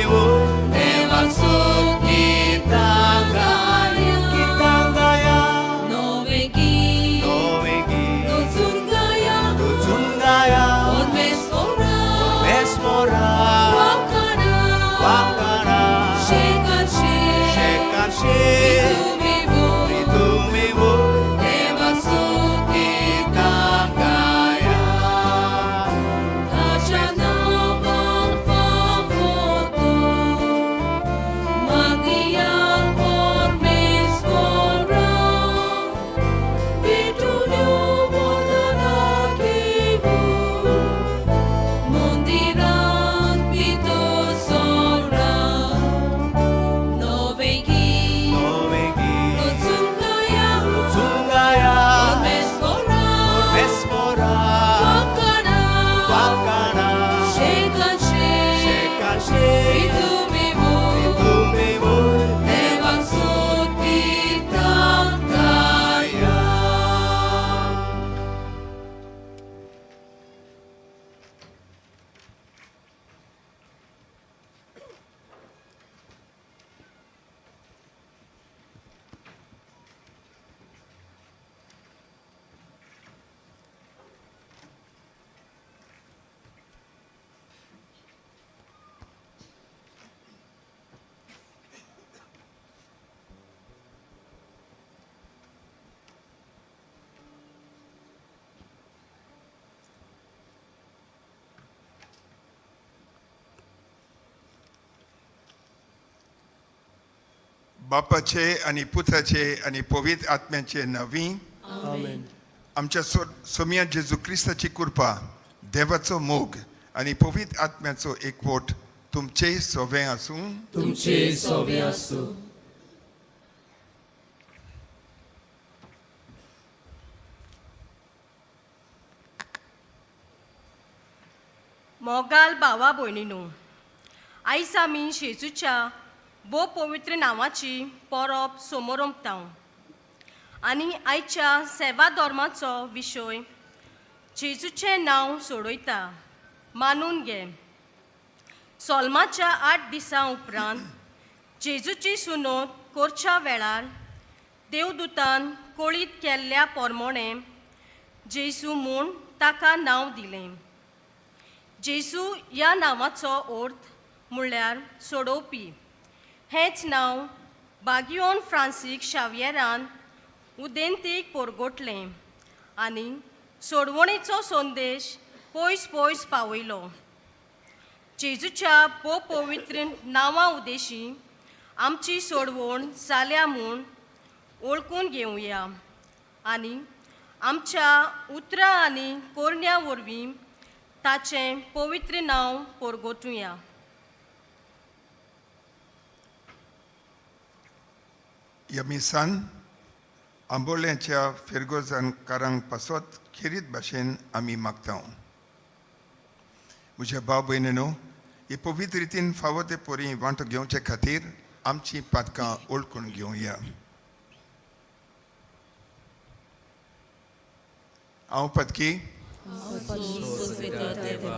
देवाक स्तुत गितां गाया. गितां गाया. नवें गीत नवें गीत नचून गाया. नचून गाया. परमेश्वरा परमेश्वरा वाखाणा. वाखाणा. शेकाशे शेकाशे तुमी तुमी देवाक स्तुत गितां गाया. ताच्या नांवाक फावो तो मागया परमेश्वरा भेटून वंदना घेवू मंदिरांत भितर सोरा. नवें गीत नवें गीत नचून गाया. नचून गाया. परमेश्वरा परमेश्वरा वाखाणा. वाखाणा. शेकाशे शेकाशे तुमी तुमी देवाक स्तुत गितां गाया. बापाचे आनी पुताचे आनी पवित्र आत्म्याचे नवी. आमेन. आमच्या सोमया जेजू क्रिस्ताची कृपा, देवाचो मोग आनी पवित्र आत्म्याचो एकवट तुमचे सोवे आसूं. तुमचे सोवे आसूं. मोगाल भावा भयणीनो, आयज आमी जेजूच्या भोव पवित्र नांवाची परब समोरंपता आनी आयच्या सेवा धर्माचो विशय जेजूचें नांव सोडयता मानून घे. सोल्माच्या 8 दिसां उपरांत जेजूची सुनोत करच्या वेळार देवदूतान कळीत केल्ल्या पोरमोणें जेजू म्हूण ताका नांव दिलें. जेजू ह्या नांवाचो अर्थ म्हणल्यार सोडोवपी. हेंच नांव बागियोन फ्रांसीक शाव्येरान उदेंतीक पोरगोटलें आनी सोडवणेचो संदेश पयस पयस पावयलो. जेजूच्या भोव पवित्र नांवा उदेशी आमची सोडवण जाल्या म्हूण वळखून घेवया आनी आमच्या उतरां आनी कोरण्या वरवीं ताचें पवित्र नांव पोरगोटुया. ह्या मिसान आंबोळ्याच्या फिरगोजांकारांक पासत खेरीत भाशेन आमी मागता. म्हज्या भाव भयणीनो, ही पवित्र रितीन फावो ते परी वांटो घेवचे खातीर आमची पातकां ओळखून घेवया. हांव पतकी देवा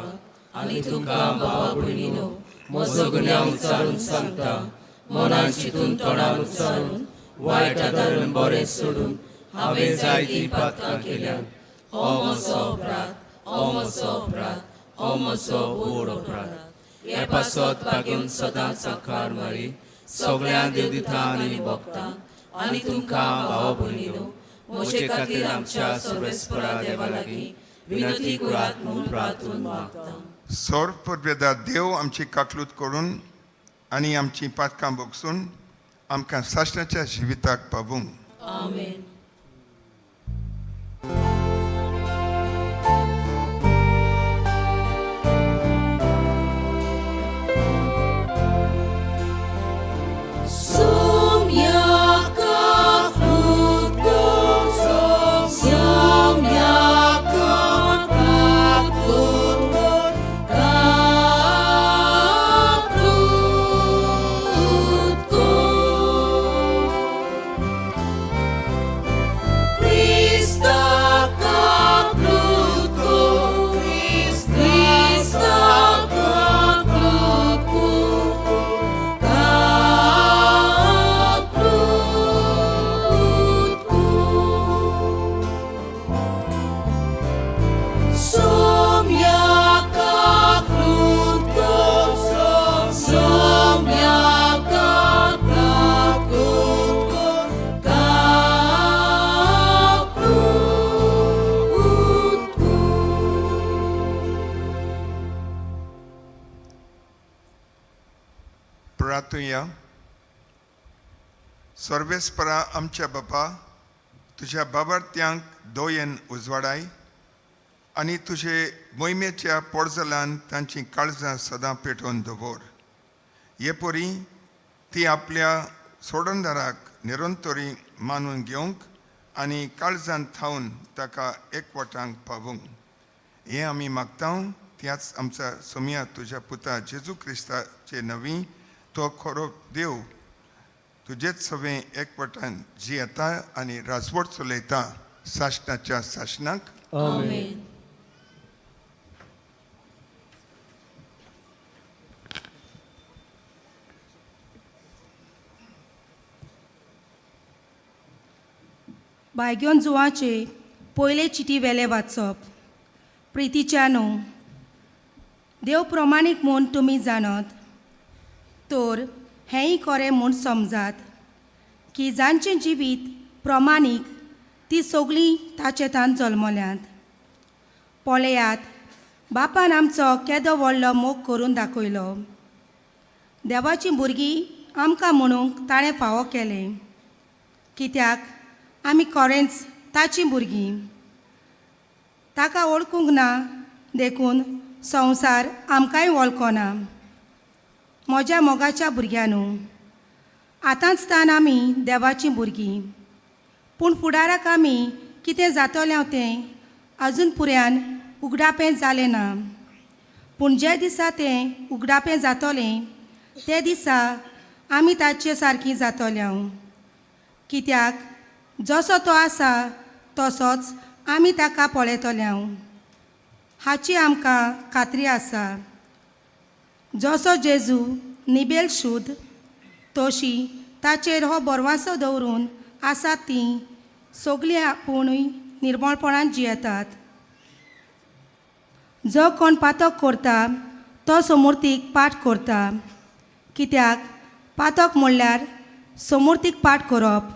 आनी तुमकां भावा भयणीनो, म्हजो गुन्यांव उच्चारून सांगता. मनान चिंतून, तोंडान उच्चारून, वायट आदारून, बरें सोडून हांवें जायतीं पातकां केल्यात. हो म्हजो अपराध, हो म्हजो अपराध, हो म्हजो व्हड अपराध. हे पासत बागेवन सदांच आकार मारी सगळ्या देवदिता आनी भोगता आनी तुमकां भावा भयणीनो, म्हजे खातीर आमच्या सर्वेस्परा देवा लागीं विनंती करात म्हूण प्रार्थून मागता. सोर परबेदा देव आमची काकलूत करून आनी आमची पातकां बोगसून आमकां सासणाच्या जिविताक पावूं. आमेन. Sumya kakut ko, sumya kakut ko, kakut ko. प्रार्थुया. सर्वेस्परा आमच्या बापा, तुज्या बाबार्थ्यांक दोयेन उजवाडाय आनी तुजे मोहिमेच्या पोरजलान तांची काळजां सदां पेटोवन दवर. हे परी ती आपल्या सोडणदाराक निरंतरी मानून घेवंक आनी काळजान थावन ताका एकवटांक पावूंक हें आमी मागता त्याच आमच्या सोमया तुज्या पुता जेजू क्रिस्ताचे नवी तो खरो देव तुजेच सगळें एकवटान जियेता आनी राजवट चलयता सासणाच्या सासणाक. आमेन. बायग्योन जुवाचे पयले चिटी वेले वाचप. प्रितीच्यानो, देव प्रमाणीक म्हूण तुमी जाणत तर हेंय खरें म्हूण समजात की जांचें जिवीत प्रमाणीक ती सगळीं ताचे तान जल्मल्यांत. पळयात, बापान आमचो केदो व्हडलो मोग करून दाखयलो. देवाचीं भुरगीं आमकां म्हणूंक ताणें फावो केलें, कित्याक आमी खरेंच ताचीं भुरगीं. ताका वळखूंक ना देखून संवसार आमकांय वळखना. म्हज्या मोगाच्या भुरग्यांनो, आतांच तान आमी देवाचीं भुरगीं, पूण फुडाराक आमी कितें जातलें तें अजून पुऱ्यान उगडापें जालें ना. पूण जे दिसा तें उगडापें जातलें ते दिसा आमी ताचे सारकीं जातले, कित्याक जसो तो आसा तसोच आमी ताका पळयतले हाची आमकां खात्री आसा. जसो जेजू निबेल शुद्ध तशी ताचेर हो बरवासो दवरून आसा तीं सगळीं आपुणूय निर्मळपणान जियेतात. जो कोण पातक करता तो समूर्तीक पाठ करता, कित्याक पातक म्हणल्यार समूर्तीक पाठ करप.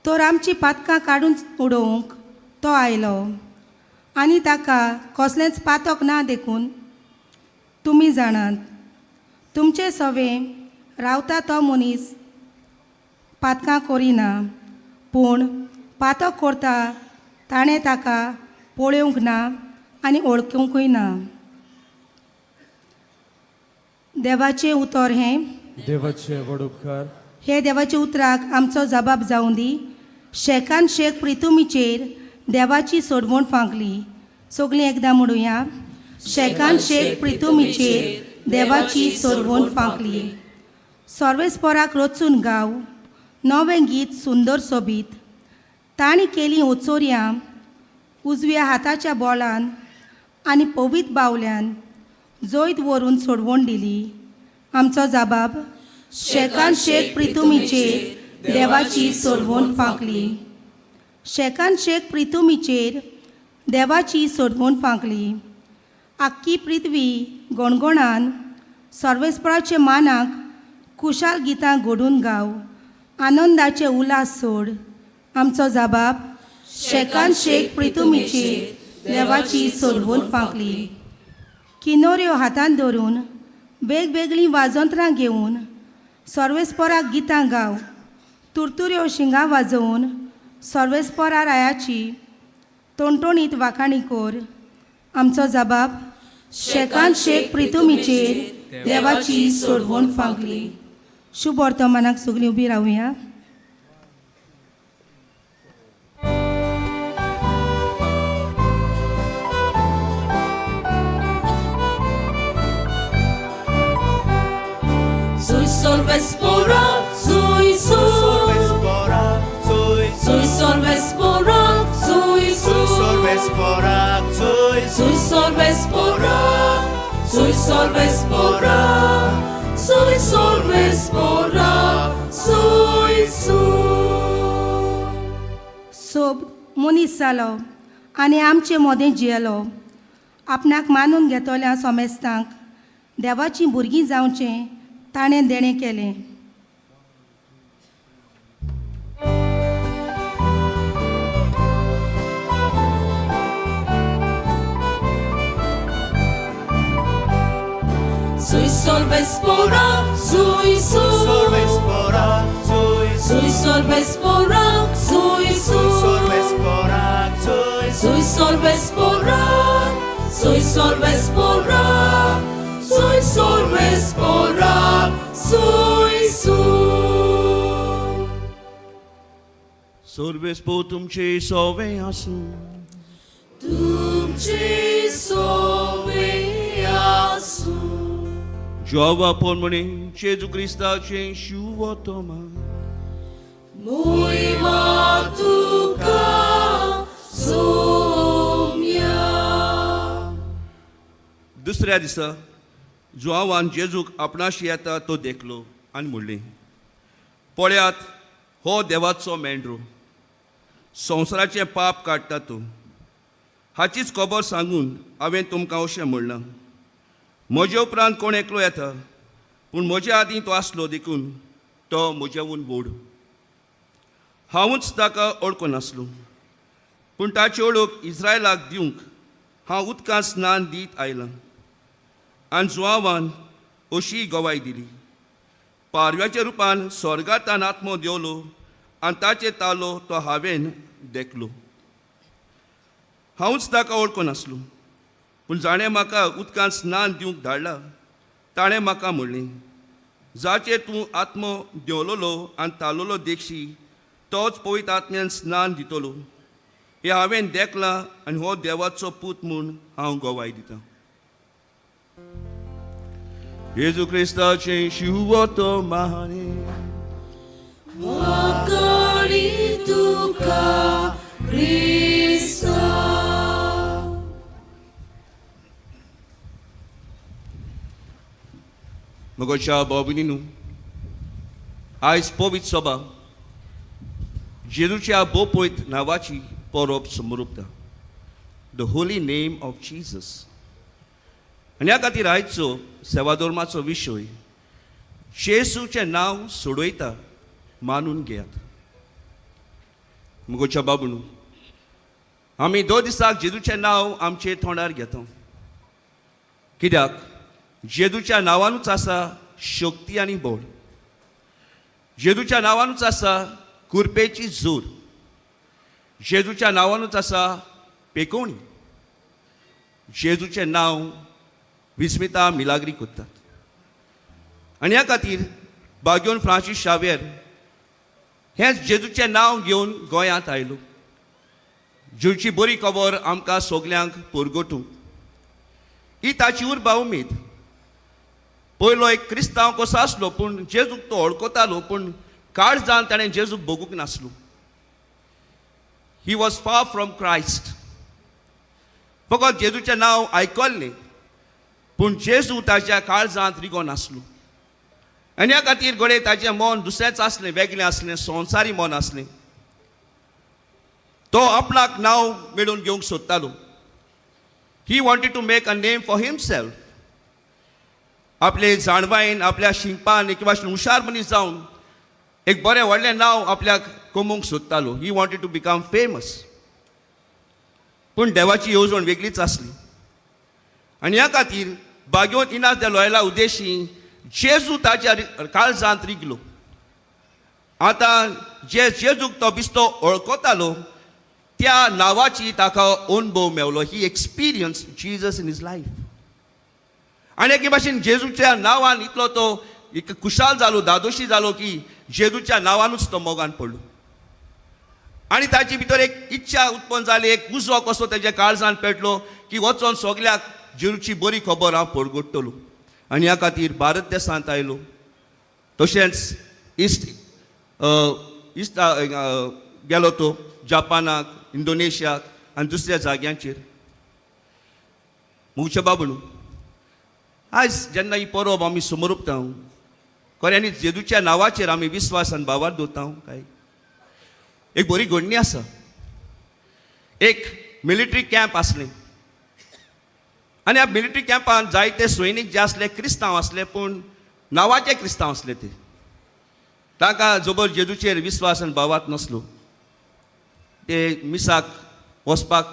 तर आमची पातकां काडून उडोवंक तो आयलो आनी ताका कसलेंच पातक ना देखून तुमी जाणात. तुमचे सवे रावता तो मनीस पातकां करिना, पूण पातक करता ताणें ताका पळोवंक ना आनी वळखुंकूय ना. देवाचें उतर हें. देवाचे व्हड उपकार. हे देवाच्या उतराक आमचो जबाब जावं दी. शेकान शेक प्रितुमीचेर देवाची सोडवण फांकली. सगळीं एकदां म्हणुया, शेकान शेक प्रितुमीचेर देवाची सोडवण फांकली. सर्वेस्पराक रचून गाव नवें गीत सुंदर सोबीत. तांणी केली ओचोरयां उजव्या हाताच्या बोलान आनी पवीत बावल्यान जैत व्हरून सोडवण दिली. आमचो जबाब, शेकान शेक प्रितुमीचेर देवाची सोडवण फांकली. शेकान शेक प्रितुमीचेर देवाची सोडवण फांकली. आख्खी पृथ्वी गणगणान सर्वेस्पराचे मानाक खुशाल गितां घडून गाव आनंदाचे उल्हास सोड. आमचो जबाब, शेकान शेक प्रितुमीचेर देवाची सोडवण फांकली. किनोऱ्यो हातान धरून वेगवेगळीं वाजंत्रां घेवन सर्वेस्पराक गितां गाव. तुरतुऱ्यो शिंगां वाजोवन सर्वेस्परा रायाची टोणटोणीत वाखाणी कोर. आमचो जबाब, शेकान शेक प्रितुमीचेर देवाची सोडवण फांकली. शुभ वर्तमानाक सगळीं उबी रावया. Soy sol vespora, soy sol. Soy sol vespora, soy sol. Soy sol vespora, soy sol vespora, soy sol vespora, soy sol. सोब मनीस जालो आनी आमचे मदें जियेलो. आपणाक मानून घेतल्या सोमेस्तांक देवाचीं भुरगीं जावचें ताणें देणें केलें. Sui solves pora, sui Solves su. pora, sui Sui solves pora, sui Sui solves su. pora, sui Sui solves pora, sui solves pora, sui solves pora, sui su. Sarves पो तुमचे सोवे आसूं. तुमचे सोवे आसूं. जोवा पोनमणे जेजू क्रिस्ताचें शिवतोमा. मोहिमा तुका सोम्या. दुसऱ्या दिसा जुआवान जेजूक आपणाशी येता तो देखलो आनी म्हणलें, पळयात हो देवाचो मेंढरो, संवसाराचें पाप काडटा तो. हाचीच खबर सांगून हांवें तुमकां अशें म्हणलां, म्हजे उपरांत कोण एकलो येता, पूण म्हजे आदीं तो आसलो देखून तो म्हजेहून व्हड. हांवूच ताका वळखनासलो, पूण ताची वळख इस्रायलाक दिवंक हांव उदकांत स्नान दीत आयलां. आनी जुआवान अशी गवाय दिली, पारव्याच्या रुपान स्वर्गांतान आत्मो देंवलो आनी ताचे तालो तो हांवें देखलो. हांवूच ताका वळखनासलो, पूण जाणें म्हाका उदकांत स्नान दिवंक धाडला ताणें म्हाका म्हणलें, जाचेर तूं आत्मो देंवलोलो आनी तालोलो देखशी तोच पवित्र आत्म्यान स्नान दितलो. हें हांवें देखलां आनी हो देवाचो पूत म्हूण हांव गवाय दितां. जेजू क्रिस्ताचें शिवतो महाने. वाकडी तुका क्रिस्ता. मगोच्या बाबुनी न्हू, आयज पवित्र सभा जेजूच्या बोपयत नांवाची परब समरुपता, the holy name of Jesus. आनी ह्या खातीर आयचो सेवाधर्माचो विशय जेजूचें नांव सोडयता मानून घेयात. मगोच्या बाबू न्हू, आमी दर दिसाक जेजूचें नांव आमचे तोंडार घेता, कित्याक जेजूच्या नांवानूच आसा शक्ती आनी बळ, जेजूच्या नांवानूच आसा कुरपेची जोर, जेजूच्या नांवानूच आसा पेकोवणी. जेजूचें नांव विस्मिता मिलाग्री करतात. आनी ह्या खातीर बाग्योन फ्रांसीस शावेर हेंच जेजूचें नांव घेवन गोंयांत आयलो, जेजूची बरी खबर आमकां सगल्यांक परगटूंक. ही ताची उर्बा उमेद. पयलो एक क्रिस्तांव कसो आसलो, पूण जेजूक तो वळखतालो, पूण काळजान ताणें जेजूक भोगूंक नासलो. He was far from Christ. फकत जेजूचें नांव आयकल्लें, पूण जेजू ताच्या काळजांत रिगो नासलो. आनी ह्या खातीर घडये ताचें मन दुसरेंच आसलें, वेगळें आसलें, संवसारी मन आसलें. तो आपणाक नांव मेळोवन घेवंक सोदतालो. He wanted to make a name for himself. आपले जाणवायेन, आपल्या शिंपान किंवा हुशार मनीस जावन एक बरें व्हडलें नांव आपल्याक कमोवंक सोदतालो. He wanted to become famous. पूण देवाची येवजण वेगळीच आसली. आनी ह्या खातीर बागेवन इनास दे लोयला उद्देशी जेजू ताच्या काळजांत रिगलो. आतां जे जेजूक तो बिस्तो वळखतालो त्या नांवाची ताका अणभव मेवलो. He experience Jesus in his life. आनी एके भाशेन जेजूच्या नांवान इतलो तो एक खुशाल जालो, दादोशी जालो की जेजूच्या नांवानूच तो मोगान पडलो. आनी ताचे भितर एक इच्छा उत्पन्न जाली, एक उजो कसो तेज्या काळजान पेटलो की वचोन सगल्याक जेजूची बरी खबर हांव परगट्टलो. आनी ह्या खातीर भारत देशांत आयलो, तशेंच इस्ट इस्ट गेलो तो जपानाक, इंडोनेशियाक आनी दुसऱ्या जाग्यांचेर. मुगच्या बाबू न्हू, आयज जेन्ना ही परब आमी समरुपता, खऱ्यांनी जेजूच्या नांवाचेर आमी विस्वास आनी भावार दवरता काय? एक बरी घडणी आसा. एक मिलिटरी कॅम्प आसलें आनी ह्या मिलिटरी कॅम्पान जायते सैनीक जे आसले क्रिस्तांव आसले, पूण नांवाचे क्रिस्तांव आसले ते. तांकां जबर जेजूचेर विस्वास आनी भावात नासलो. ते मिसाक वचपाक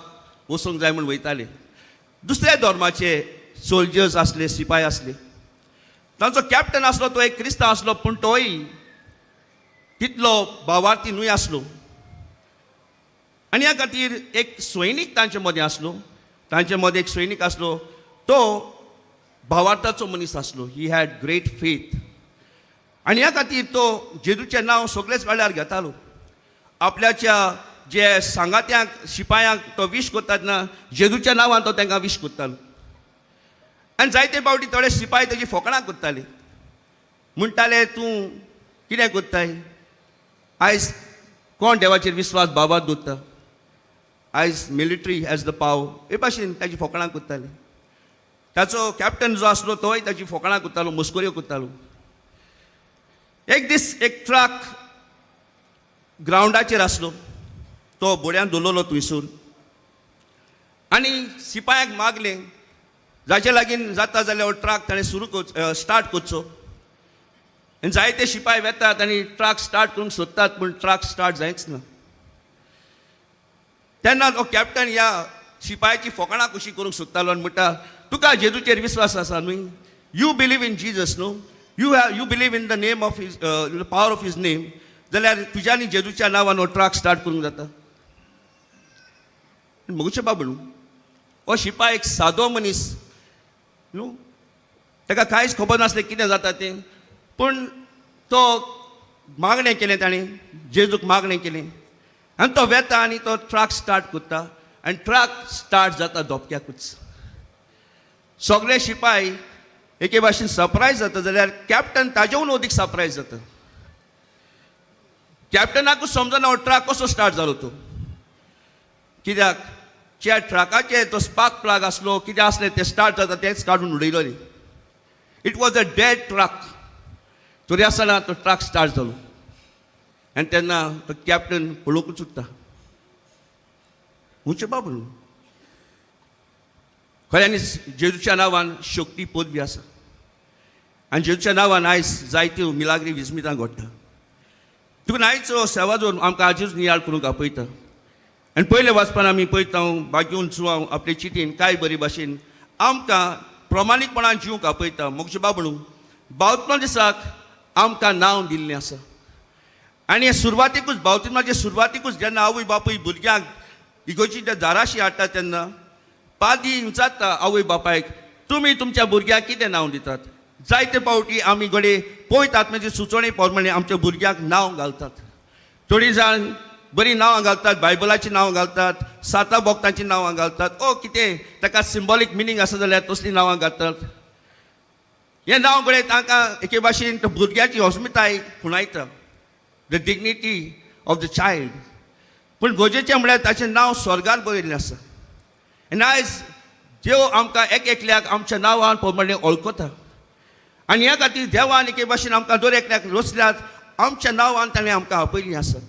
वचूंक जाय म्हूण वयताले. दुसऱ्या धर्माचे सोल्जर्स आसले, सिपाय आसले. तांचो कॅप्टन आसलो तो एक क्रिस्तांव आसलो, पूण तोय तितलो भावार्थी न्हय आसलो. आनी ह्या खातीर एक सैनीक तांचे मदें आसलो, तांचे मदें एक सैनीक आसलो, तो भावार्थाचो मनीस आसलो. He had great faith. आनी ह्या खातीर तो जेजूचें नांव सगळेच वेळार घेतालो. आपल्याच्या जे सांगात्यांक, शिपायांक तो विश करतात ना, जेजूच्या नांवान तो तांकां विश करतालो. आनी जायते फावटी थोडे शिपाय तेजी फकाणां करताले, म्हणटाले, तूं कितें करताय? आयज कोण देवाचेर विस्वास बाबा दवरता? आयज मिलिटरी हॅज the power. हे भाशेन ताजी फकाणां करताले. ताचो कॅप्टन जो आसलो तोय ताजी फकाणां करतालो, मस्कऱ्यो करतालो. एक दीस एक ट्रक ग्रावंडाचेर आसलो, तो बोड्यान दवरलो थंयसर. आनी शिपायाक मागलें, जाचे लागीं जाता जाल्यार हो ट्रक ताणें सुरू कर, स्टार्ट करचो. आनी जायते शिपाय वेतात आनी ट्रक स्टार्ट करूंक सोदतात, पूण ट्रक स्टार्ट जायच ना. तेन्ना तो कॅप्टन ह्या शिपायाची फकाणां कशी करूंक सोदतालो आनी म्हणटा, तुका जेजूचेर विस्वास आसा न्हय? You believe in Jesus न्हू? You believe in the name of his, the power of his name. जाल्यार तुज्यानी जेजूच्या नांवान हो ट्रक स्टार्ट करूंक जाता. मोगचे बाबू न्हू, हो शिपाय एक सादो मनीस न्हू, ताका कांयच खबर नासलें कितें जाता तें. पूण तो मागणें केलें, ताणें जेजूक मागणें केलें आनी तो वेता आनी तो ट्रक स्टार्ट करता आनी ट्रक स्टार्ट जाता धपक्याकूच. सगळे शिपाय एके भाशेन सरप्रायज जाता, जाल्यार कॅप्टन ताजेहून अदीक सरप्रायज जाता. कॅप्टनाकूच समजना हो ट्रक कसो स्टार्ट जालो तो. कित्याक ज्या ट्रकाचे तो स्पार्क प्लग आसलो, कितें आसलें तें स्टार्ट जाता तेंच काडून उडयलोलें. It was a dead truck. तरी आसतना तो ट्रक स्टार्ट जालो आनी तेन्ना तो कॅप्टन पळोवंकूच उरता. उंचे बाबू न्हू, खऱ्यांनीच जेजूच्या नांवान शक्ती पदवी आसा आनी जेजूच्या नांवान आयज जायत्यो मिलाग्री विस्मितां घडटा. तुका आयचो सेवाजोर आमकां आजूच नियाळ करूंक आपयता. आनी पयले वाचपान आमी पळयता, बागेवन जुवांव आपले चिटीन काय बरी भाशेन आमकां प्रमाणीकपणान जिवंक आपयता. मोगचे बाबू न्हू, बावत्मा दिसाक आमकां नांव दिल्लें आसा. आनी हे सुरवातेकूच, बावतिमाचे सुरवातेकूच, जेन्ना आवय बापूय भुरग्यांक इगोर्जीच्या दाराशी हाडटा तेन्ना पादी विचारता आवय बापायक, तुमी तुमच्या भुरग्याक कितें नांव दितात? जायते फावटी आमी घडये पवित्र आत्म्याची सुचोवणी प्रमाणे आमच्या भुरग्यांक नांव घालतात. थोडीं जाण बरीं नांवां घालतात, बायबलाचीं नांवां घालतात, साता भक्तांचीं नांवां घालतात, ओ कितें ताका सिंबॉलीक मिनींग आसा जाल्यार तसलीं नांवां घालतात. हें नांव घडये तांकां एके भाशेन त्या भुरग्याची अस्मिताय खुणायता, the dignity of the child. पूण गरजेचें म्हळ्यार ताचें नांव स्वर्गार बरयल्लें आसा. आनी आयज देव आमकां एक एकल्याक आमच्या नांवान प्रमाणे वळखता. आनी ह्या खातीर देवान एके भाशेन आमकां दर एकल्याक रचल्यात, आमच्या नांवान ताणें आमकां आपयलीं आसत.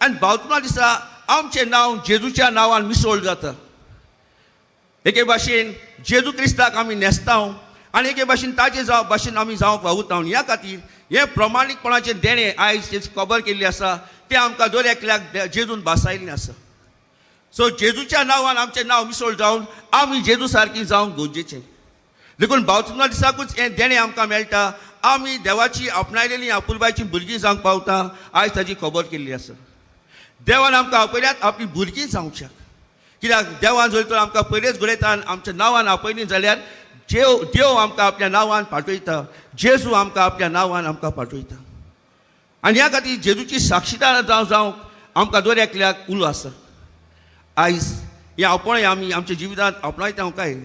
आनी बावतमा दिसा आमचें नांव जेजूच्या नांवान मिसळ जाता. एके भाशेन जेजू क्रिस्ताक आमी न्हेसता आनी एके भाशेन ताजे जावं भाशेन आमी जावंक वावुरता. ह्या खातीर हें प्रमाणीकपणाचें देणें आयज जें खबर केल्ली आसा तें आमकां दर एकल्याक जेजून भासायल्लें आसा. सो जेजूच्या नांवान आमचें नांव मिसळ जावन आमी जेजू सारकी जावंक गरजेचें. देखून बावतिमा दिसाकूच हें देणें आमकां मेळटा. आमी देवाची आपणायलेली आपुलबायची भुरगीं जावंक पावता. आयज ताजी खबर केल्ली आसा. देवान आमकां आपयल्यात आपली भुरगीं जावच्याक. कित्याक देवान जर तर आमकां पयलेच घडयता आमच्या नांवान आपयली जाल्यार जेव देव आमकां आपल्या नांवान पाठयता, जेजू आमकां आपल्या नांवान आमकां पाठयता. आनी ह्या खातीर जेजूची साक्षीदार जावं जावंक आमकां दर एकल्याक उलो आसा. आयज हें आपणें आमी आमच्या जिवितांत आपणायता काय?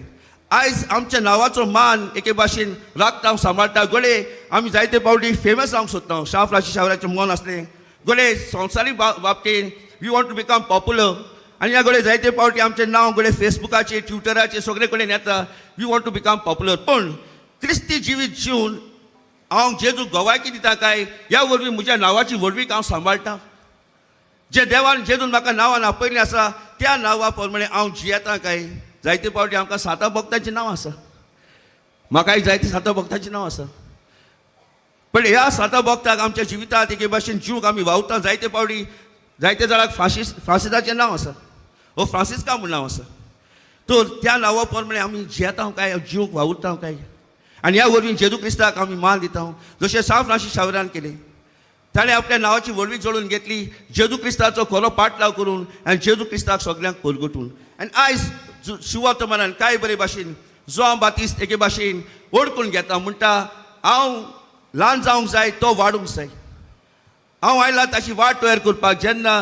आयज आमच्या नांवाचो मान एके भाशेन राखता, सांबाळटा. घडये आमी जायते फावटी फेमस जावंक सोदता. शाह फ्रांसीस शावराचें मन आसलें, घडये संवसारीक बाबतीन we want to become popular. आनी ह्या घडये जायते फावटी आमचें नांव घडये फेसबुकाचेर, ट्विटराचेर सगळे कडेन येता. We want to become popular. पूण क्रिस्ती जिवीत जिवन हांव जेजू गवायकी दिता काय? ह्या वरवीं म्हज्या नांवाची व्हडवीक हांव सांबाळटा? जे देवान जेजून म्हाका नांवान आपयल्लें आसा त्या नांवा प्रमाणे हांव जियेता काय? जायते फावटी आमकां सातां भक्तांचीं नांव आसा. म्हाकाय जायते सातां भक्तांचीं नांव आसा. पण ह्या सातां भक्ताक आमच्या जिवितांत एके भाशेन जिवंक आमी वावता. जायते फावटी जायते जाणांक फ्रांसीस फ्रांसिसाचें नांव आसा, हो फ्रांसिस्का म्हूण नांव आसा. तर त्या नांवा प्रमाणे आमी जियेता काय, जिवंक वावुरता काय? आनी ह्या वरवीं जेजू क्रिस्ताक आमी मान दिता, जशें सांव फ्रांसीस शावरान केलें. ताणें आपल्या नांवाची व्हडवी जोडून घेतली जेजू क्रिस्ताचो खरो पाटलाव करून आनी जेजू क्रिस्ताक सगल्यांक परगटून. आनी आयज सुवार्थमानान कांय बरे भाशेन जुआंव बातिस्त एके भाशेन ओडकून घेता, म्हणटा हांव ल्हान जावंक जाय, तो वाडूंक जाय. हांव आयला ताची वाट तयार करपाक. जेन्ना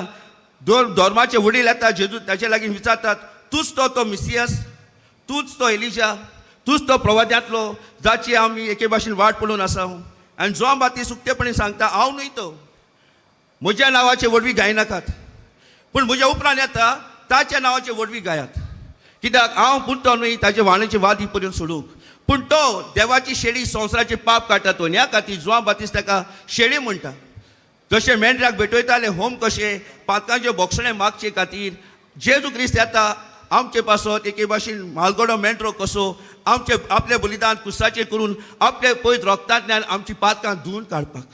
धर्माचे वडील येता जेजू ताचे लागीं विचारतात, तूंच तो तो मिसियस, तूंच तो एलिजा, तूंच तो प्रवाद्यांतलो जाची आमी एके भाशेन वाट पळोवन आसा? आनी जुआंव बातिस्त उक्तेपणी सांगता, हांव न्हय तो, म्हज्या नांवाचे व्हडवी गायनाकात, पूण म्हज्या उपरांत येता ताच्या नांवाचे व्हडवी गायात, कित्याक हांव पुरतो न्हय ताचे वाण्याचे वादी पर्यंत सोडूंक, पूण तो देवाची शेळी संवसाराचे पाप काडटा तो. ह्या खातीर जुआंव बातिस्त ताका शेळी म्हणटा. जशें मेंढराक भेटयताले होम कशें पातकांचे बोगसणे मागचे खातीर, जेजू क्रिस्त येता आमचे पासत एके भाशेन मालगडो मेंढरो कसो आमचे आपले बलिदान कुसाचेर करून आपले पयत रोगतांतल्यान आमची पातकां धुवून काडपाक.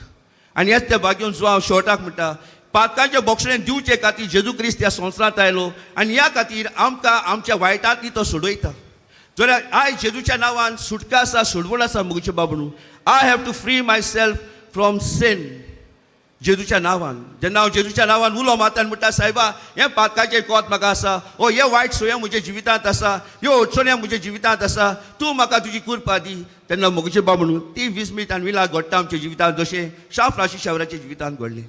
आनी हेच ते भाग्योन जुआंव शेवटाक म्हणटा, पातकांचे बोगसणे दिवचे खातीर जेजू क्रिस्त ह्या संवसारांत आयलो आनी ह्या खातीर आमकां आमच्या वायटांतली तो सोडयता. जाल्यार आयज जेजूच्या नांवान सुटका आसा, सोडवण आसा. मुगचे बाबणू, I have to free myself from sin जेजूच्या नांवान. जेन्ना हांव जेजूच्या नांवान उलो मारता आनी म्हणटा, सायबा, हें पातकाचें कोत म्हाका आसा, ओ हें वायट सोया म्हज्या जिवितांत आसा, ह्यो अडचण्यो म्हज्या जिवितांत आसा, तूं म्हाका तुजी कृपा दी, तेन्ना म्हजे बाब म्हणून ती विस्मीत आनी विला घडटा आमच्या जिवितांत, जशें शाह फ्रांसीस शावराच्या जिवितांत घडलें.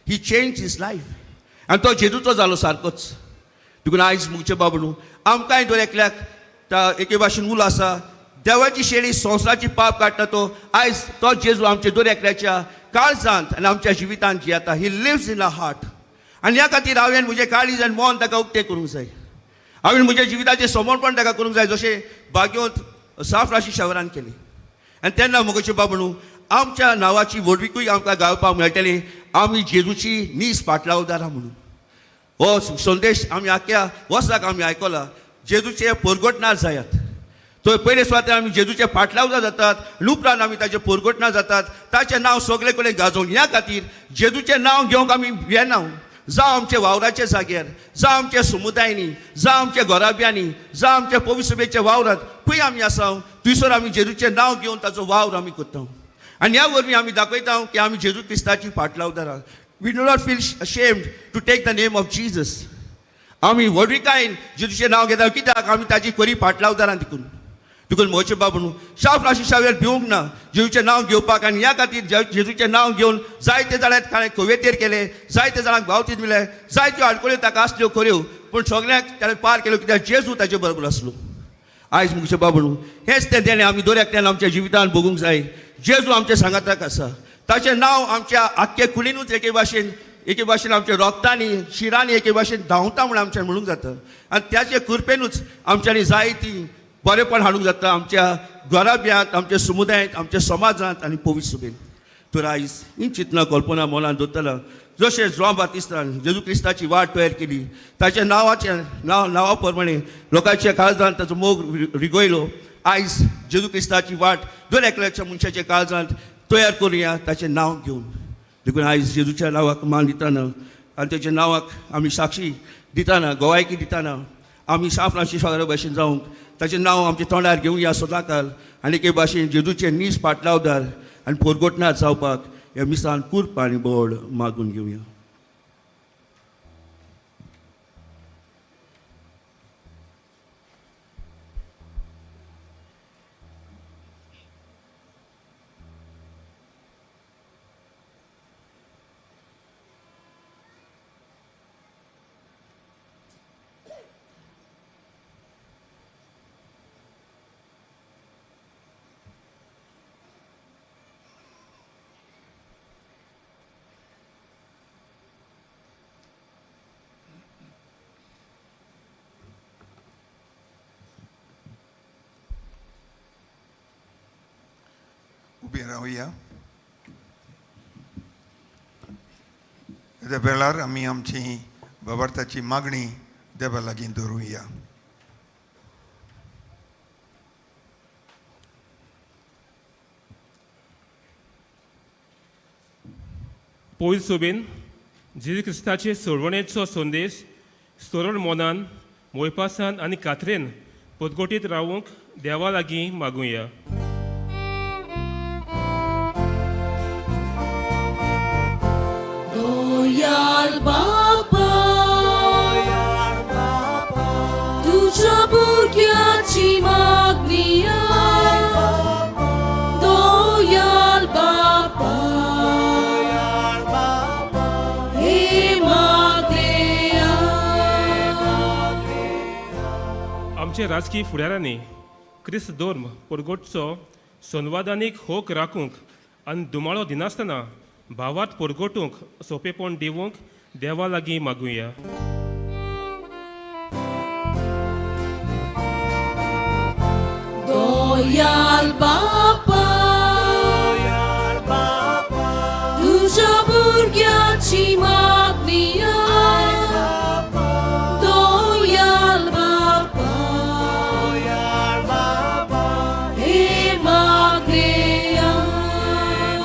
He change his life आनी तो जेजूचो जालो सारकोच. देखून आयज मुगचे बाब न्हू, आमकांय दर एकल्याक एके भाशेन उलो आसा, देवाची शेळी संवसाराची पाप काडटा तो आयज तो जेजू आमच्या दर एकल्याच्या काळजांत आनी आमच्या जिवितांत जियेता. He lives in a heart. आनी ह्या खातीर हांवें म्हजें काळीज आनी मन ताका उक्तें करूंक जाय. हांवें म्हज्या जिविताचें समर्पण ताका करूंक जाय, जशें भाग्योंत साफ राशी शवरान केली. आनी तेन्ना म्हगेचे बाब न्हू, आमच्या नांवाची व्हडविकूय आमकां गावपाक मेळटली, आमी जेजूची नीस पाटलावदारां म्हणून. हो संदेश आमी आख्या वर्साक आमी आयकला, जेजूचे पोरगोटणार जायात. तो पयले सुवातेर आमी जेजूचे पाटलावदार जातात, उपरांत आमी ताचे पोरगोटणार जातात, ताचें नांव सगळे कडेन गाजोवन. ह्या खातीर जेजूचें नांव घेवंक आमी भियेना. जावं आमच्या वावराच्या जाग्यार, जावं आमच्या समुदायांनी, जावं आमच्या घराब्यांनी, जावं आमच्या पवित्र सभेच्या वावरांत, खंय आमी आसा थंयसर आमी जेजूचें नांव घेवन ताचो वावर आमी करता. आनी ह्या वरवीं आमी दाखयता की आमी जेजू क्रिस्ताची पाटलावदारां. We do not feel ashamed to take the name of Jesus. आमी व्हडविकायेन जेजूचें नांव घेता, कित्याक आमी ताची खरी पाटलावदारां. देखून देखून म्हजे बाब न्हू, शाह फ्रांसीस शावेर भिवंक ना जेजूचें नांव घेवपाक. आनी ह्या खातीर जेजूचें नांव घेवन जायते जाणांक ताणें कवेतेर केले, जायते जाणांक बावतीद दिले, जायत्यो आडखळ्यो ताका आसल्यो खऱ्यो, पूण सगळ्यांक ताणें पार केल्यो, कित्याक जेजू ताचे बरोबर आसलो. आयज मुगचे बाब न्हू, हेंच तें देणें आमी दर एकल्यान आमच्या जिवितान भोगूंक जाय. जेजू आमच्या सांगाताक आसा. ताचें नांव आमच्या आख्खे कुडीनूच एके भाशेन आमच्या रोगतांनी शिरांनी एके भाशेन धांवता म्हूण आमच्यान म्हणूंक जाता. आनी त्याचे कृपेनूच आमच्यांनी जायती बरेपण हाडूंक जाता आमच्या घराब्यांत, आमच्या समुदायांत, आमच्या समाजांत आनी पवित्र सभेन. तर आयज ही चिंतना कल्पना मनान दवरतना, जशें जुआंव बातिस्तान जेजू क्रिस्ताची वाट तयार केली, ताच्या नांवाच्या नांव नांवा प्रमाणे लोकांच्या काळजांत ताचो मोग रिगयलो, आयज जेजू क्रिस्ताची वाट दर एकल्याच्या मनशाच्या काळजांत तयार करुया ताचें नांव घेवन. देखून आयज जेजूच्या नांवाक मान दितना आनी ताच्या नांवाक आमी साक्षी दितना, गोवायकी दितना, आमी साफ फ्रांसीस फादरा भाशेन जावंक ताचें नांव आमच्या तोंडार घेवया सदांकाल आनी एके भाशेन जेजूचे नीस पाटलावदार आनी पोरगोटनार जावपाक ह्या मिसान कुर्प आनी बळ मागून घेवया. उबी रावया. त्या वेळार आमी आमची बाबार्थाची मागणी देवा लागीं दवरुया. पयल सोबेन जेजू क्रिस्ताचे सोडवणेचो संदेश सरळ मनान, मोयपासान आनी कात्रेन पदगोटीत रावूंक देवा लागीं मागुया. दयाल बापा, तुझ्या भुरग्याची मागणी आयक. दयाल बापा, हे मागणे आयक. आमचे राजकीय फुडारांनी क्रिस्त धर्म परगटचो संवादानीक होक राखूंक आनी दुमाळो दिनासतना भावात परगटूंक सोंपेपण दिवंक देवा लागीं मागुया. दयाल बापा, तुझ्या भुरग्याची मागणी आयक. दयाल बापा, हे मागणे आयक.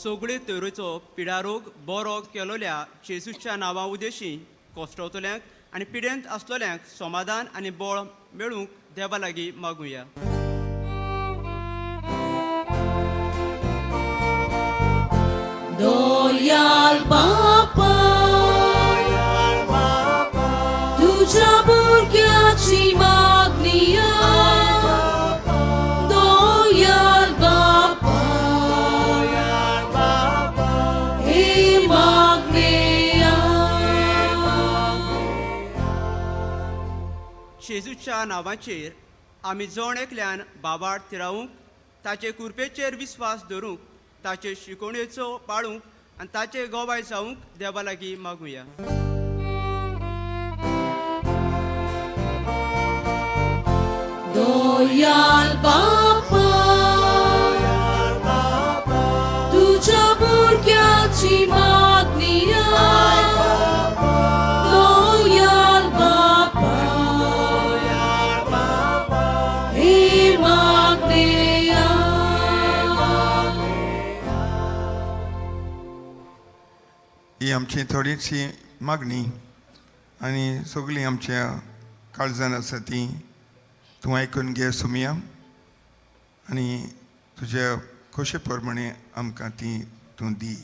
सगळे तरेचो पिडारोग बरो केलोल्या जेजूच्या नांवा उदेशी कोसळतल्यांक आनी पिडेंत आसलोल्यांक समाधान आनी बळ मेळूंक देवा लागीं मागुया. दयाल बापा, तुझ्या भुरग्याची मागणी आयक. दयाल बापा, हे मागणे आयक. जेजूच्या नांवाचेर आमी जण एकल्यान बाबार थिरावूंक, ताचे कृपेचेर विस्वास धरूंक, ताचे शिकोवणेचो पाळूंक आनी ताचे गोवाय जावंक देवा लागीं मागुया. दयाल बापा, तुझ्या भुरग्याची मागणी आयक. दयाल बापा, हे मागणे आयक. ही आमची थोडीशी मागणी आनी सगळीं आमच्या काळजान आसा ती तूं आयकून घे सुमया आनी तुज्या खोशे प्रमाणे आमकां ती तूं दी.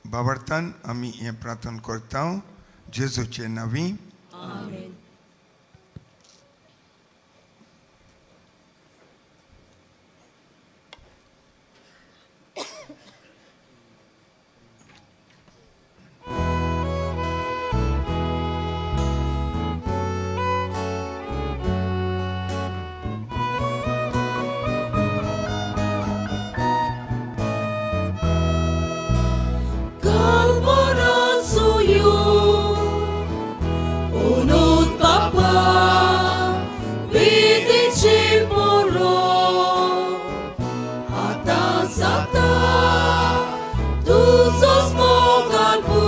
बाबर्तान आमी हें प्रार्थना करता जेजूचे नांवी. Kalmana suyu unut baba bidici poro ata sata tuzos mogalbu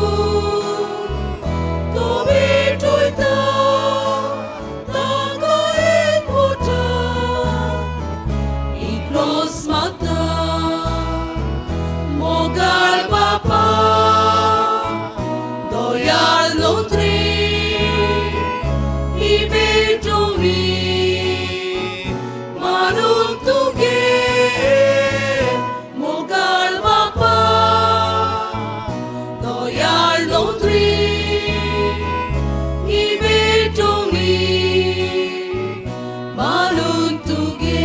tobi tuita taka ekuta ikros mata Mogal Bapa, Doyal Lotri, Ibetomi, Manum Tuge, Mogal Bapa, Doyal Lotri, Ibetomi, Manum Tuge.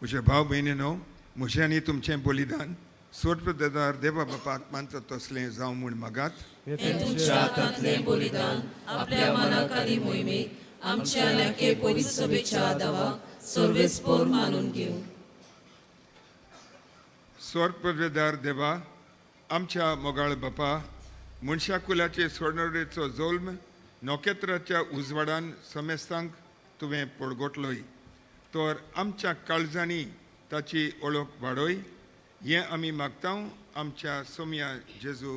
म्हज्या भाव भयणीनो, म्हजें आनी तुमचें बलिदान सोडप्रदार देवा बापाक मानता तसलें जावं म्हूण मागात. हें तुमच्या हातांतलें बलिदान आपल्या मनाक आनी मोहिमेक आमच्या आनी पवित्र सभेच्या आदावाक सर्वेस्पोर मानून घेवं. स्वर्गपदवेदार देवा, आमच्या मोगाळ बापा, मनशाकुलाचे सोडणुकेचो जल्म नखेत्राच्या उजवाडान समेस्तांक तुवें पडगोटलोय, तर आमच्या काळजांनी ताची ओळख वाडय हें आमी मागता आमच्या सोमया जेजू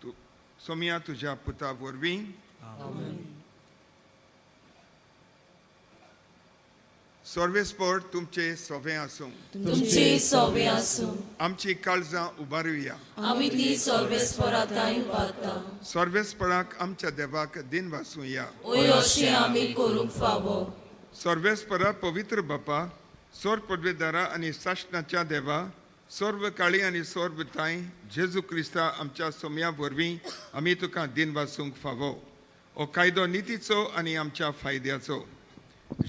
तूं सोमया तुज्या पुता वरवीं. सर्वेस्पर तुमचे सोवे आसूं. तुमचे सोवे आसूं. आमची काळजां उबारुया. आमी ती सर्वेस्परा थंय उबारता. सर्वेस्पराक आमच्या देवाक दिन वासूया. ओय अशें आमी करूंक फावो. सर्वेस्परा पवित्र बापा, सोर पदवेदारा आनी सासणाच्या देवा, सर्व काळी आनी सर्व तांय जेजू क्रिस्ता आमच्या सोम्या वरवीं आमी तुका दिन वासूंक फावो. हो कायदो नितीचो आनी आमच्या फायद्याचो.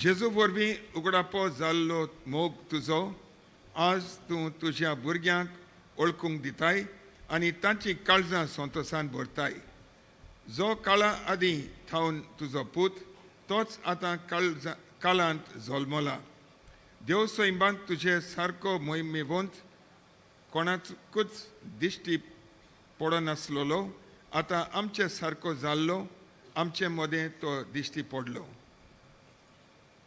जेजू वरवीं उगडापो जाल्लो मोग तुजो आज तूं तुज्या भुरग्यांक वळखूंक दिताय आनी तांची काळजां संतोसान भरताय. जो काळा आदीं थावन तुजो पूत तोच आतां काळजा काळांत जल्मला. देव सैमांत तुजे सारको मोहिमेवंत कोणाकूच दिश्टी पडनासलेलो आतां आमचे सारको जाल्लो आमचे मदें तो दिश्टी पडलो.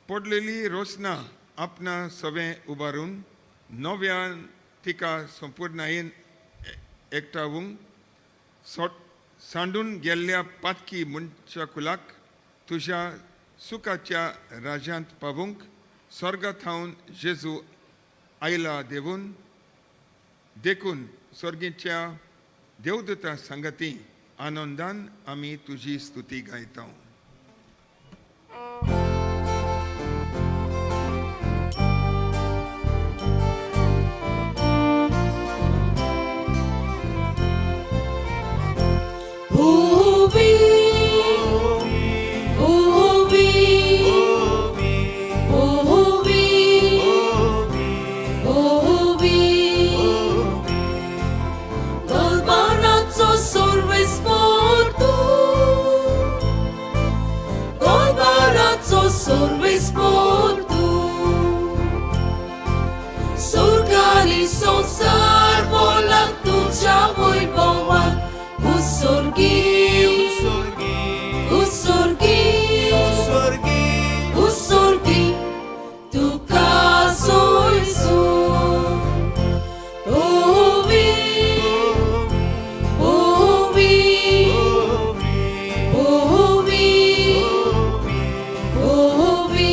पडलेली रोसना आपणा सवें उबारून नव्यान तिका संपुर्णायेन एकठावूंक सांडून गेल्ल्या पातकी मनशा कुलाक तुज्या सुखाच्या राज्यांत पावूंक स्वर्गा थावन जेजू आयला देवून. देखून स्वर्गीच्या देवदूता सांगती आनंदान आमी तुजी स्तुती गायता. Ubi, ubi, ubi, ubi. Dolbarațo sorves portu, Dolbarațo sorves portu. Sorgali sonsar vola तुझ्या वैभवान उसोर्गी उसोर्गी उसोर्गी तुका सोयसू. ओवी ओवी ओवी ओवी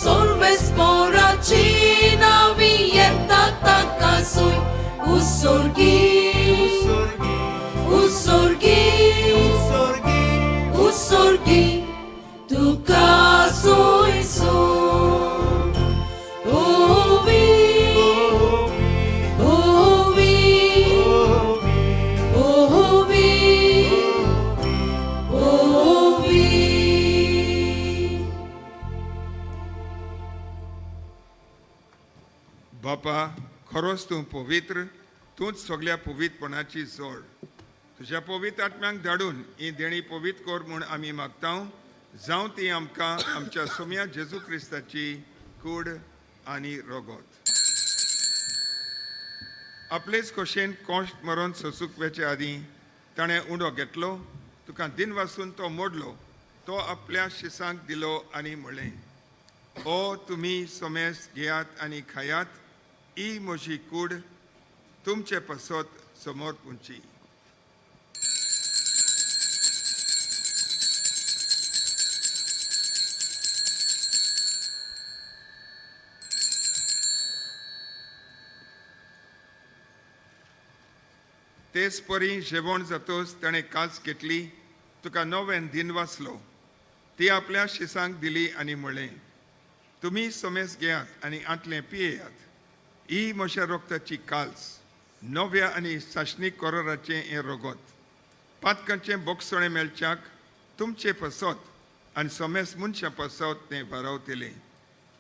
Sorvespora Cina vieta takasui usorgi usorgi usorgi tuka soisu. Ovi ovi ovi ovi. बापा, खरोच तूं पवित्र, तूंच सगल्या पवित्रपणाची जोड. तुज्या पवित्र आत्म्यांक धाडून ही देणी पवित्र कर म्हूण आमी मागता. जावं ती आमकां आमच्या सोम्या जेजू क्रिस्ताची कूड आनी रगत. आपलेच खोशेन कोश्ट मरोन सोसूंक वेचे आदीं ताणें उंडो घेतलो, तुका दिन वासून तो मोडलो, तो आपल्या शिसांक दिलो आनी म्हणलें, ओ तुमी सोमेस घेयात आनी खायात, ही म्हजी कूड तुमचे पासत समोर पुंची. तेच परी जेवण जातोच ताणें कास घेतली, तुका नव्यान दिन वाचलो, ती आपल्या शिसांक दिली आनी म्हणलें, तुमी सोमेस घेयात आनी आंतलें पियेयात. ही म्हज्या रोगताची काल्स, नव्या आनी साशणीक कोरोराचें हें रोगत. पातकांचें बोगसणें मेळच्याक तुमचे पासत आनी सोमेस मनशां पासत तें वारावतलें.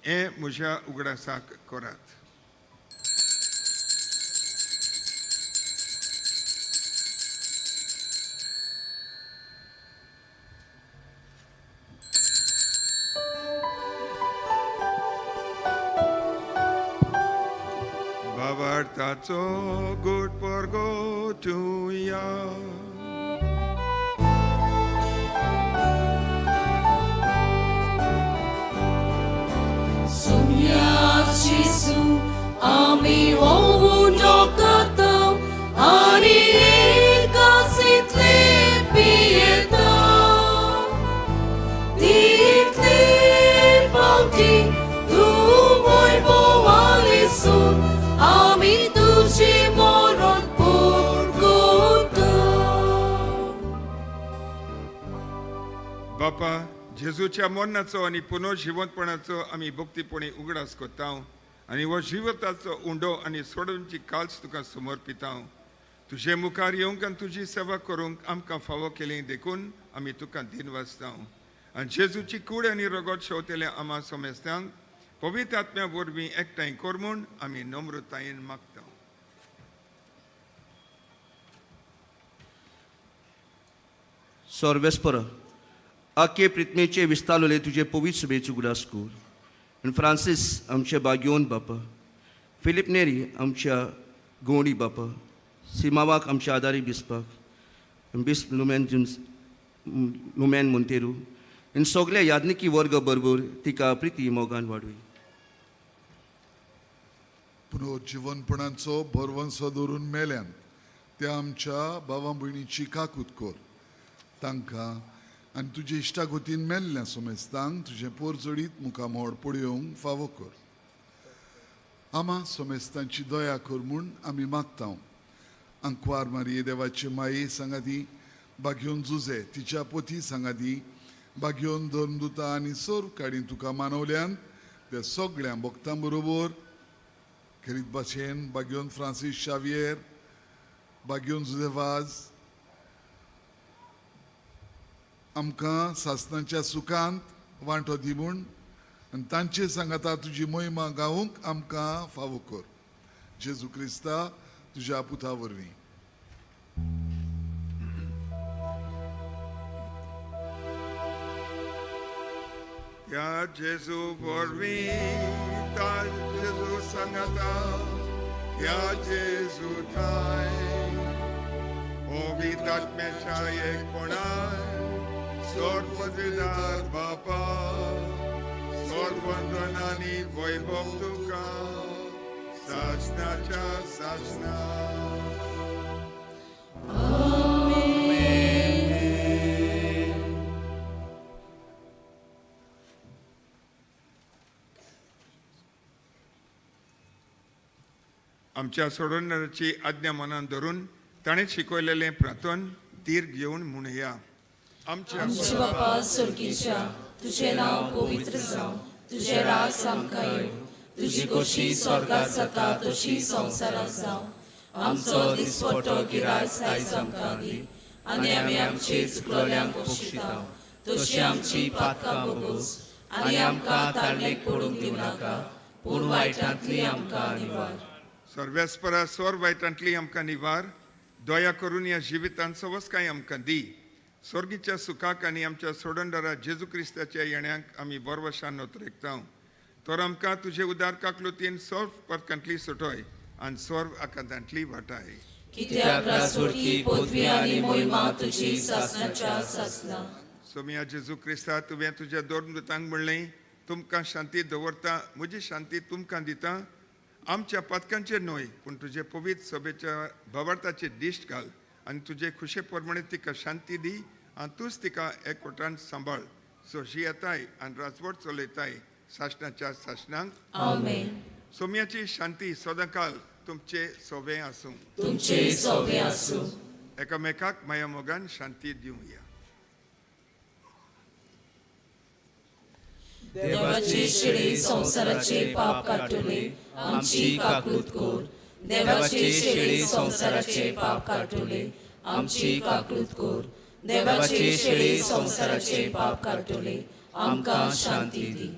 हें म्हज्या उगडासाक करात. बाबार्थाचो गुड परगोटुया. Sonia Gesù, ami होऊन कथम आणि एकाच इतले पियेता तितले. बापा, जेजूच्या मरणाचो आनी पुनर्जिवंतपणाचो आमी भक्तीपणी उगडास करता आनी हो जिविताचो उंडो आनी सोडोवची काल्स तुका समर्पिता. तुजे मुखार येवंक आनी तुजी सेवा करूंक आमकां फावो केली देखून आमी तुका दिनवासता. आनी जेजूची कूड आनी रगत शेवतले आमा समेस्तांक पवित्र आत्म्या वरवीं एकठांय कर म्हूण आमी नम्रतायेन मागता. सर्वेस्पर आखे प्रितमेचे विस्तारले तुजे पवित्र सभेचो उगडास कर आनी फ्रांसीस आमच्या बागयोन बापा, फिलीप नेरी आमच्या गोवणी बापा, सिमावाक आमच्या आदारी बिस्पाक, बिस्प लुमेन जुन्स लुमेन मोंतेरू आनी सगल्या याज्ञिकी वर्ग बरोबर तिका प्रिती मोगान वाडोय. पुनर्जिवनपणाचो भरवंसो दवरून मेल्यान त्या आमच्या भावा भयणीची काकूत कर. तांकां आनी तुजे इश्टागतीन मेल्ल्या सोमेस्तांक तुजें पोर जडीत मुखामोड पळोवंक फावो कर. आमा सोमेस्तांची दया कर म्हूण आमी मागता. आंकवार मारये देवाचे माये सांगाती बागयोन जुजे तिच्या पोती सांगाती बागयोन धर्मदुता आनी सोर काडी तुका मानवल्यान त्या सगळ्या भक्तां बरोबर खेरीत भाशेन बागयोन फ्रांसीस शावियर, बागयोन जुजेवाज आमकां सासणाच्या सुखांत वांटो दी म्हूण आनी तांचे सांगाता तुजी मोहिमा गावूंक आमकां फावो कर. जेजू क्रिस्ता तुज्या पुता वरवीं. या जेजू वरवीं ता जेजू सांगाता या जेजू थाय पवित्र आत्म्याच्या एकपणान सोड पदवीदार बापा, सोड वंदन आनी वैभव तुका सासणाच्या सासणा. आमच्या सोडवणाराची आज्ञा मनान धरून ताणें शिकयलेलें प्रार्थन धीर घेवन म्हणया. आमच्या बापा स्वर्गीच्या, तुजें नांव पवित्र जावं, तुजें राज आमकां येवं, तुजी खोशी स्वर्गात जाता तशी संवसारात जावं. आमचो दिसपट्टो गिरायस आयज आमकां दी आनी आमी आमचे चुकलोल्यांक पोशिता तशी आमची पातकां भोगोस आनी आमकां ताळणेक पडूंक दिवं नाका, पूण वायटांतली आमकां निवार. सर्वेस्परा स्वर वायटांतली आमकां निवार. दया करून ह्या जिवितांत सवस्काय आमकां दी. स्वर्गीच्या सुखाक आनी आमच्या सोडणदारा जेजू क्रिस्ताच्या येण्याक आमी बरवशान नोतरेकता. तर आमकां तुजे उदार काकलुतीन सर्व परकांतली सुटोय आनी सर्व आकांतांतली वाटाय. कित्याक राजवटकी पदवी आनी मोहिमा तुजी सासणाच्या सासणा. सोमिया जेजू क्रिस्ता, तुवें तुज्या दोन दुतांक म्हणलें, तुमकां शांती दवरता, म्हजी शांती तुमकां दिता. आमच्या पातकांचेर न्हय पूण तुजे पवित्र सभेच्या भावार्थाचेर दिश्ट घाल आनी तुजे खुशे प्रमाणे तिका शांती दी आनी तूंच तिका एकवटान सांबाळ. सोशी येताय आनी राजवट चलयताय सासणाच्या सासणांक. आमेन. सोम्याची शांती सदांकाल तुमचे सोवे आसूं. तुमचे सोवे आसूं. एकामेकाक माया मोगान शांती दिवया. देवाचे शिळे संवसाराचे पाप काडटले आमची काकूत कर. देवाचे शिळे संवसाराचे पाप काडटले आमची काकूत कर. देवाचे शिळे संवसाराचे पाप काडटले आमकां शांती दी.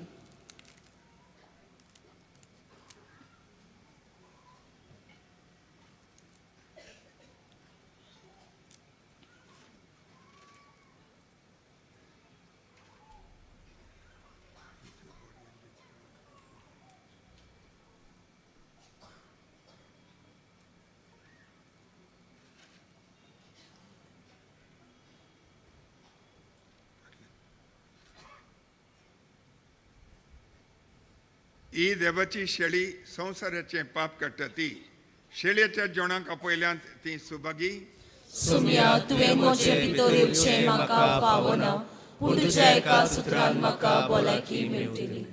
ही देवाची शेळी संवसाराचें पाप काडटा ती शेळयेच्या जेवणाक आपयल्यांत ती सुभागी. सोम्या, तुवें म्हजे भितर येवचें म्हाका फावना, पूण तुज्या एका सुत्रान म्हाका भलायकी मेळटली.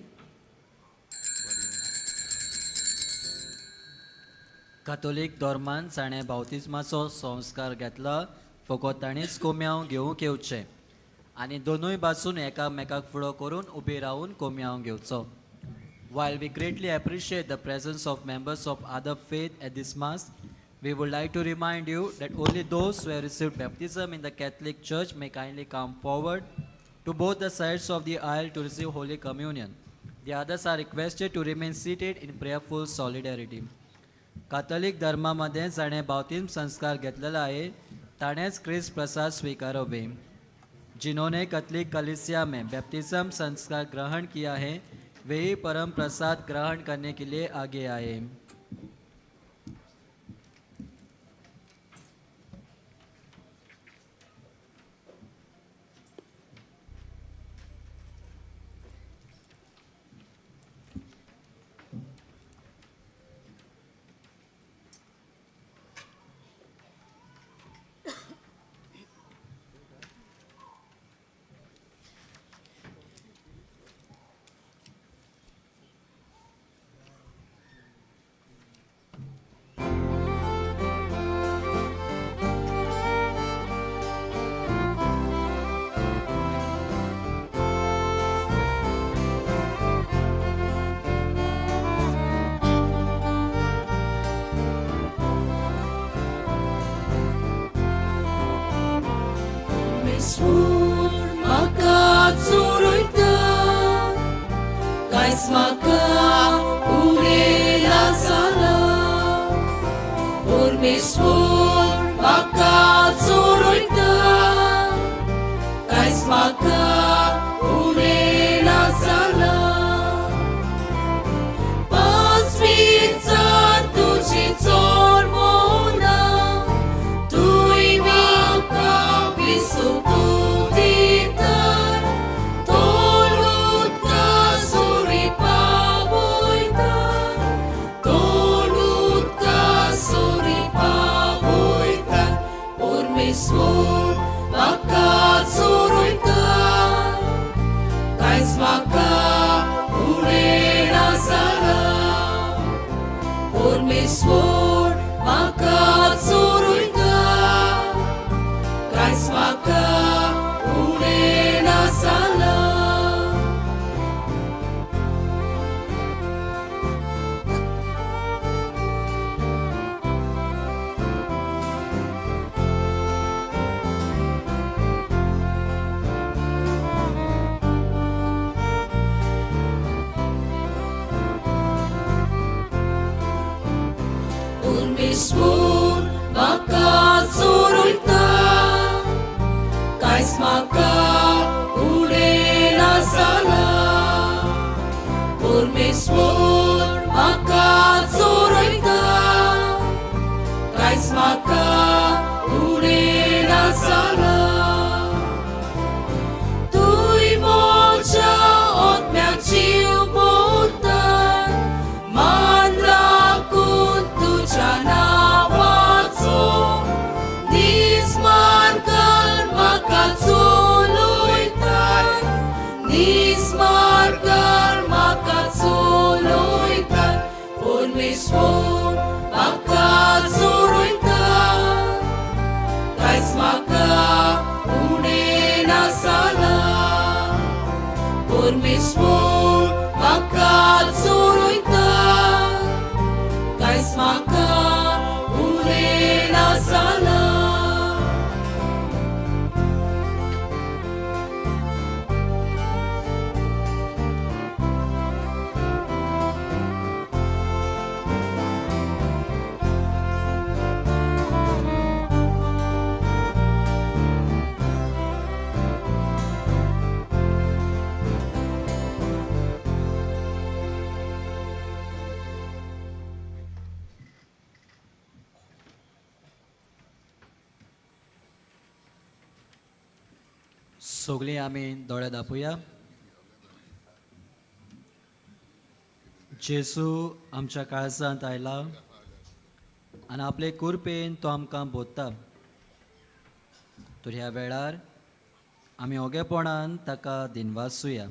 कातोलीक धर्मान जाणें बावतिज्माचो संस्कार घेतला फकत ताणेंच कोम्यांव घेवंक येवचें. आनी दोनूय बाजून एकामेकाक फुडो करून उबी रावून कोमयांव घेवचो. While we greatly appreciate the presence of members of other faith at this Mass, we would like to remind you that only those who have received baptism in the Catholic Church may kindly come forward to both the sides of the aisle to receive Holy Communion. The others are requested to remain seated in prayerful solidarity. Catholic धर्मामध्ये जाणें बावतीम संस्कार घेतलेला आहे ताणेंच क्रिस्त प्रसाद स्वीकारावे. जिन्होंने Catholic कलीसिया में baptism संस्कार ग्रहण किया है वे ही परम प्रसाद ग्रहण करने के लिए आगे आए. परमेश्वर म्हाका चोरयता कांयच म्हाका उणें जाला. परमेश्वर म्हाका चोरयता कांयच म्हाका उणें जाला. पांचवीचार तुजी चोरवणा तुय म्हाका विसू दिता तोलुका सुरी पावयता तोलुका सुरी पावयता. परमेश्वर म्हाका चोरयता कांयच म्हाका उणें जाला. परमेश्वर म्हाका चोरयता कांयच म्हाका उणें जाला. परमेश्वर म्हाका चोरयता कांयच म्हाका उणें जाला. परमेश्वर म्हाका चोरयता कांयच म्हाका उणें जाला. तुय म्हज्या आत्म्याची उबोता मान राखून तुज्या नांवाचो नीज मार्गार म्हाका चलयता नीज मार्गार म्हाका चलयता. परमेश्वर म्हाका चोरयता कांयच म्हाका उणें जाला. परमेश्वर म्हाका चोरयता कांयच म्हाका उणें जाला. सगळीं आमी दोळे दापुया. जेजू आमच्या काळजांत आयला आनी आपले कुरपेन तो आमकां बोधता. तर ह्या वेळार आमी ओगेपणान ताका दिनवासुया.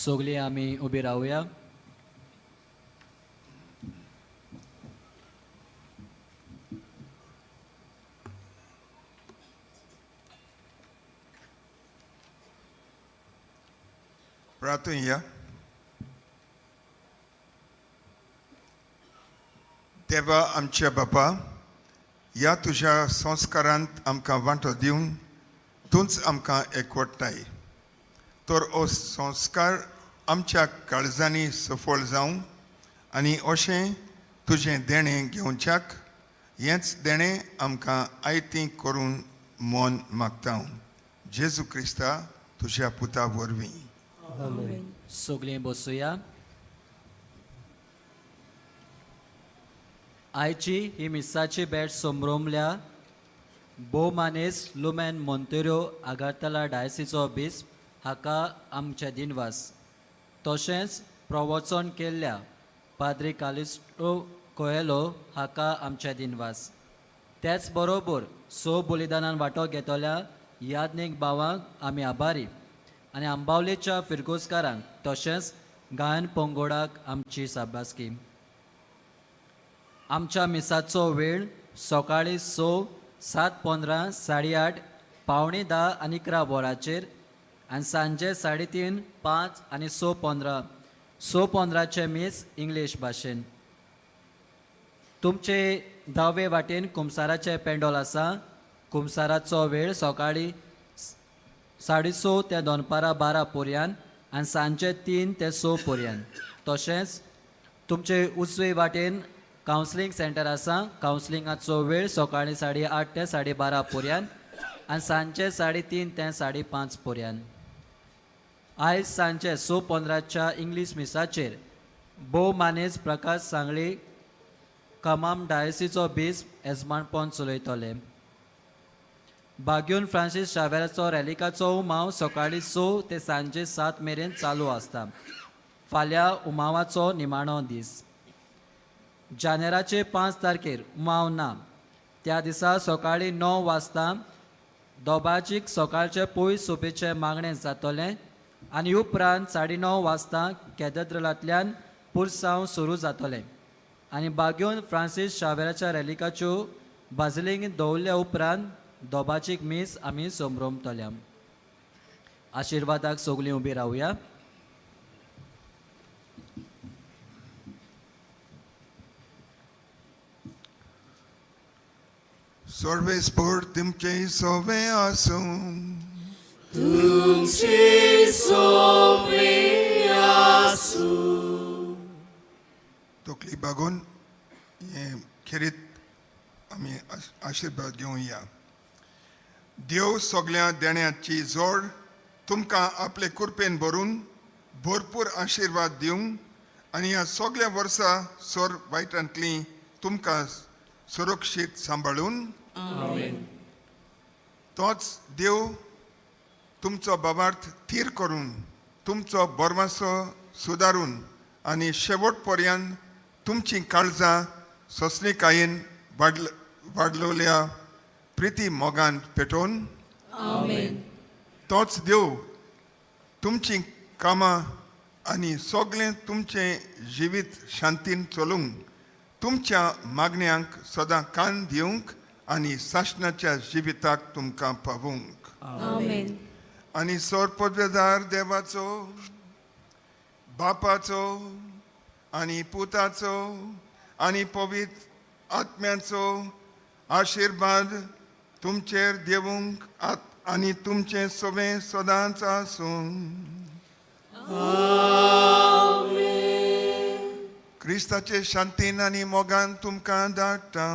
सगळीं आमी उबी रावया. प्रार्थुया. देवा आमच्या बापा, ह्या तुज्या संस्कारांत आमकां वांटो दिवन तूंच आमकां एकवटाय, तर हो संस्कार आमच्या काळजांनी सफळ जावं आनी अशें तुजें देणें घेवच्याक हेंच देणें आमकां आयतीं करून मन मागता, जेजू क्रिस्ता तुज्या पुता वरवीं. सगळीं बसुया. आयची ही मिसाची भेट समरोमल्या भोवमानेस लुमेन मोंतेरो, आगारतला डायसिचो बिस्प हाका आमचे दिनवास. तशेंच प्रवचन केल्ल्या पाद्री कालिस्टो कोएलो हाका आमचे दिनवास. त्याच बरोबर स बलिदानान वांटो घेतल्या याज्ञीक भावांक आमी आभारी आनी आंबावलेच्या फिरगोजकारांक तशेंच गायन पंगोडाक आमची शाबासकी. आमच्या मिसाचो वेळ सकाळीं 6, 7:15, 8:30, 9:45 आनी 11 वरांचेर आनी सांजे 3:30, 5 आनी 6:15. 6:15चें मीस इंग्लीश भाशेन. तुमचे दावे वाटेन कुमसाराचें पेंडोल आसा. कुमसाराचो वेळ सकाळीं 6:30 ते दनपारां 12 पर्यंत आनी सांजे 3 ते 6 पर्यंत. तशेंच तुमचे उजवे वाटेन कावन्सिलींग सेंटर आसा. कावन्सिलिंगाचो वेळ सकाळीं 8:30 ते 12:30 पर्यंत आनी सांजे 3:30 ते 5:30 पर्यंत. आयज सांजे 6:15च्या इंग्लीश मिसाचेर भोव मानेज प्रकाश सांगली, कमाम डायसीचो बीस, येजमानपण चलयतले. बाग्यून फ्रांसीस शावेराचो रॅलिकाचो उमाव सकाळीं 6 ते सांजे 7 मेरेन चालू आसता. फाल्यां उमावाचो निमाणो दीस. जानेराचे 5 तारखेर उमाव ना. त्या दिसा सकाळीं 9 वाजता दोबाजीक सकाळचे पयस सोबेचें मागणें जातलें आनी उपरांत 9:30 वाजता कॅदेद्रलांतल्यान पुरसांव सुरू जातलें आनी बाग्योन फ्रांसीस शावेराच्या रॅलिकाच्यो बाजलिंग दवरल्या उपरांत दोबाचीक मीस आमी समरोमतल्या. आशिर्वादाक सगलीं उबी रावया. सर्वेस्पोर तुमचे सोवे आसूं. तुमचे सोवे आसूं. तकली बागोवन हें खेरीत आमी आशिर्वाद घेवया. देव सगळ्या देण्याची जोड तुमकां आपले कृपेन भरून भरपूर आशिर्वाद दिवं आनी ह्या सगळ्या वर्सा सोर वायटांतली तुमकां सुरक्षीत सांबाळून. तोच देव तुमचो बाबार्थ थीर करून तुमचो बरमासो सुदारून आनी शेवट पर्यंत तुमचीं काळजां सोंसणीकायेन वाडलोल्या प्रिती मोगान पेटोवन. तोच देव तुमचीं कामां आनी सगळें तुमचें जिवीत शांतीन चलूंक तुमच्या मागण्यांक सदां कान दिवंक आनी सासणाच्या जिविताक तुमकां पावोवंक. आनी सोर पदवेदार देवाचो, बापाचो आनी पुताचो आनी पवित्र आत्म्याचो आशिर्वाद तुमचेर देवूंक आनी तुमचें सोबें सदांच आसूं. क्रिस्ताचे शांतीन आनी मोगान तुमकां धाडटा.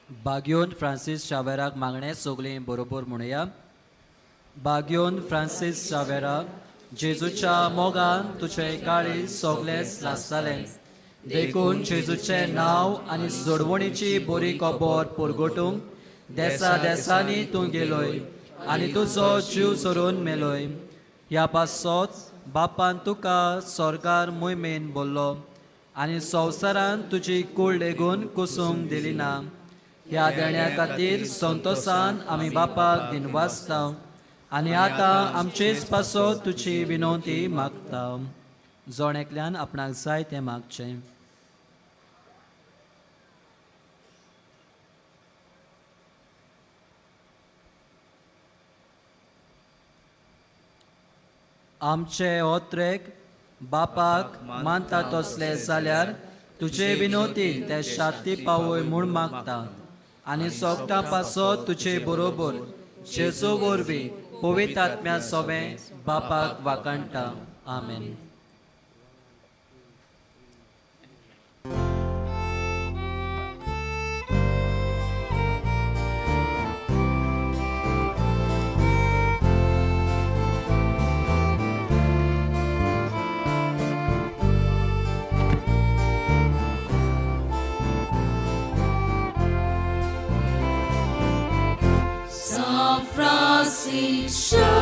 बाग्योन फ्रांसीस शावेराक मागणें सगळीं बरोबर म्हणुया. बाग्योन फ्रांसीस शावेरा, जेजूच्या मोगान तुजें काळीज सगळेंच लासतालें, देखून जेजूचें नांव आनी जोडवणीची बरी खबर परगटूंक देसा देसांनी तूं गेलोय आनी तुजो जीव सोरून मेलोय. ह्या पासोच बापान तुका स्वर्गार मोहिमेन बोल्लो आनी संवसारान तुजी कूळ लेगून कुसूंक दिली ना. ह्या देण्या खातीर संतोसान आमी बापाक दिनवासता आनी आतां आमचेच पासत तुजी विनवती मागता. जण एकल्यान आपणाक जाय तें मागचें. आमचे ओत्रेक बापाक मानता तसले जाल्यार तुजे विनोतीन ते शाती पावय म्हूण मागता आनी सोगटां पासत तुजे बरोबर जेजू वरवीं पवित्र आत्म्या सोवें बापाक वाकाणटा. आमेन. San Francisco.